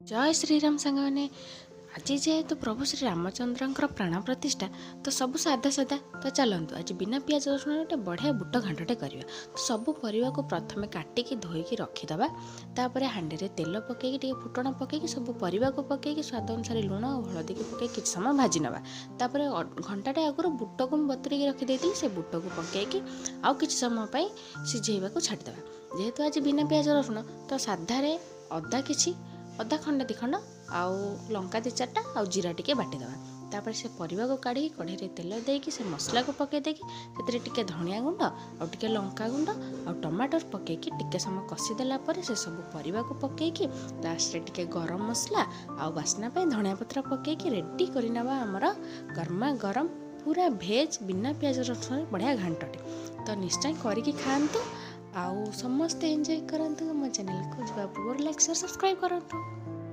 ଜୟ ଶ୍ରୀରାମ ସାଙ୍ଗମାନେ। ଆଜି ଯେହେତୁ ପ୍ରଭୁ ଶ୍ରୀ ରାମଚନ୍ଦ୍ରଙ୍କର ପ୍ରାଣ ପ୍ରତିଷ୍ଠା, ତ ସବୁ ସାଧା ସାଧା। ତ ଚାଲନ୍ତୁ, ଆଜି ବିନା ପିଆଜ ରସୁଣ ଗୋଟେ ବଢ଼ିଆ ବୁଟ ଘାଣ୍ଟଟେ କରିବା। ତ ସବୁ ପରିବାକୁ ପ୍ରଥମେ କାଟିକି ଧୋଇକି ରଖିଦେବା। ତାପରେ ହାଣ୍ଡିରେ ତେଲ ପକାଇକି, ଟିକେ ଫୁଟଣ ପକାଇକି, ସବୁ ପରିବାକୁ ପକାଇକି, ସ୍ୱାଦ ଅନୁସାରେ ଲୁଣ ଆଉ ହଳଦୀକୁ ପକାଇ କିଛି ସମୟ ଭାଜି ନେବା। ତାପରେ ଘଣ୍ଟାଟେ ଆଗରୁ ବୁଟକୁ ମୁଁ ବତୁରେଇକି ରଖିଦେଇଥିଲି। ସେ ବୁଟକୁ ପକାଇକି ଆଉ କିଛି ସମୟ ପାଇଁ ସିଝେଇବାକୁ ଛାଡ଼ିଦେବା। ଯେହେତୁ ଆଜି ବିନା ପିଆଜ ରସୁଣ, ତ ସାଧାରେ ଅଦା କିଛି ଅଦା ଖଣ୍ଡେ ଦୁଇ ଖଣ୍ଡ ଆଉ ଲଙ୍କା ଦୁଇ ଚାରିଟା ଆଉ ଜିରା ଟିକେ ବାଟିଦେବା। ତାପରେ ସେ ପରିବାକୁ କାଢ଼ିକି କଢ଼େଇରେ ତେଲ ଦେଇକି, ସେ ମସଲାକୁ ପକାଇ ଦେଇକି, ସେଥିରେ ଟିକେ ଧଣିଆ ଗୁଣ୍ଡ ଆଉ ଟିକେ ଲଙ୍କା ଗୁଣ୍ଡ ଆଉ ଟମାଟର ପକାଇକି ଟିକେ ସମୟ କଷିଦେଲା ପରେ, ସେ ସବୁ ପରିବାକୁ ପକାଇକି, ଲାଷ୍ଟରେ ଟିକେ ଗରମ ମସଲା ଆଉ ବାସ୍ନା ପାଇଁ ଧଣିଆ ପତ୍ର ପକାଇକି ରେଡ଼ି କରିନେବା ଆମର ଗରମା ଗରମ ପୁରା ଭେଜ୍ ବିନା ପିଆଜ ରସୁଣରେ ବଢ଼ିଆ ଘାଣ୍ଟଟେ। ତ ନିଶ୍ଚୟ କରିକି ଖାଆନ୍ତୁ ଆଉ ସମସ୍ତେ ଏନ୍ଜୟ କରନ୍ତୁ। ମୋ ଚ୍ୟାନେଲକୁ ଯିବା ପୂର୍ବରୁ ଲାଇକ୍, ସେୟାର, ସବସ୍କ୍ରାଇବ୍ କରନ୍ତୁ।